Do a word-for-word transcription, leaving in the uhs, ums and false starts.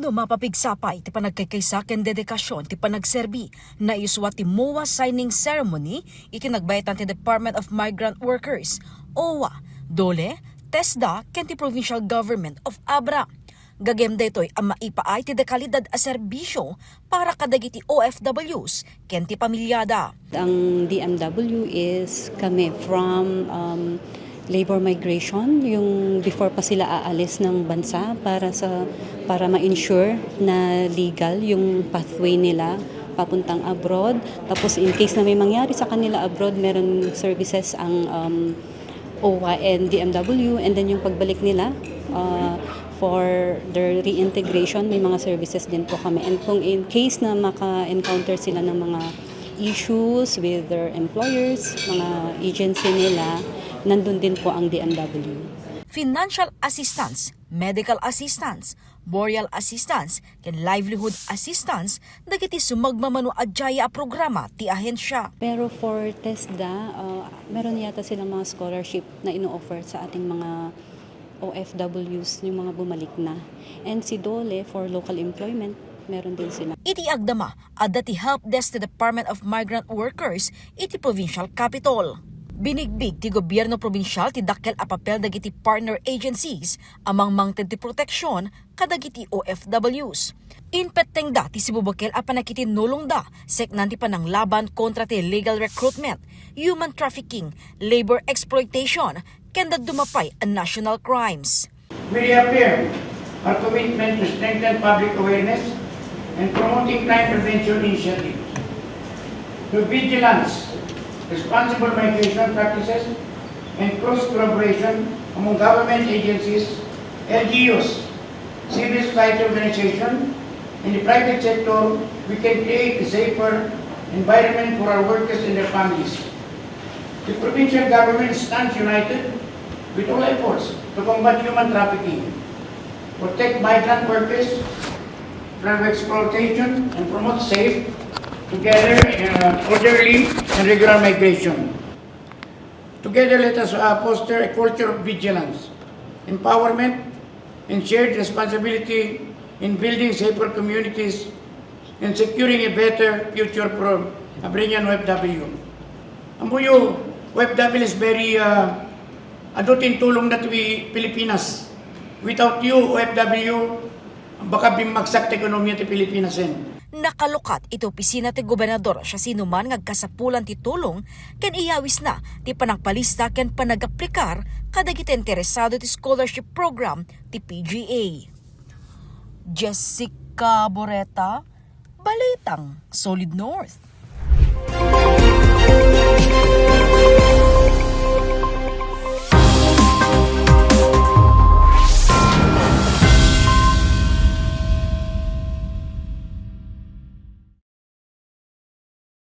Mapapigsa pay ti panagkaykaysa ken dedikasyon ti panagserbi. Naisua ti MOA signing ceremony iti nagbaetan ti Department of Migrant Workers, OWWA, DOLE, TESDA, ken ti Provincial Government of Abra. Gagem daytoy a maipaay ti dekalidad a serbisyo para kadagiti O F Ws ken ti pamilyada. Ang D M W is kami from, um, labor migration, yung before pa sila aalis ng bansa para sa, para ma-ensure na legal yung pathway nila papuntang abroad. Tapos in case na may mangyari sa kanila abroad, meron services ang, um, OWWA and D M W, and then yung pagbalik nila, uh, for their reintegration, may mga services din po kami. And kung in case na maka-encounter sila ng mga issues with their employers, mga agency nila, nandun din po ang D M W. Financial assistance, medical assistance, burial assistance, ken livelihood assistance dagiti sumagmamano a diay a programa ti ahensya. Pero for TESDA, uh, meron yata silang mga scholarship na ino-offer sa ating mga O F Ws, yung mga bumalik na. And si DOLE for local employment, meron din sila. Iti agdama, adda ti help desk ti Department of Migrant Workers iti provincial capitol. Binigbig ti gobyerno probinsial ti dakkel a papel dagiti partner agencies a mangmangted ti proteksyon kadagiti O F Ws. Impettengda ti sibubukel a pannakitinnulongda seknan ti pananglaban kontra ti illegal recruitment, human trafficking, labor exploitation, ken dadduma pay a national crimes. We reaffirm our commitment to strengthen public awareness and promoting crime prevention initiatives through vigilance, responsible migration practices, and close collaboration among government agencies, L G Us, civil society organization, and the private sector. We can create a safer environment for our workers and their families. The provincial government stands united with all efforts to combat human trafficking, protect migrant workers from exploitation, and promote safe, together, uh, orderly, and regular migration. Together, let us, uh, foster a culture of vigilance, empowerment, and shared responsibility in building safer communities and securing a better future for Abrinian O F W. Ammoyo, O F W is very, uh, adu ti intulongda ti Pilipinas. Without you, O F W, baka bimmagsak ti ekonomiya ti Pilipinas, eh. Nakalukat iti opisina ti gobernador siya sinuman nga agkasapulan ti tulong ken iyawisna ti panangpalista ken panagaplikar kadagiti interesado ti scholarship program ti P G A. Jessica Boreta, Balitang Solid North.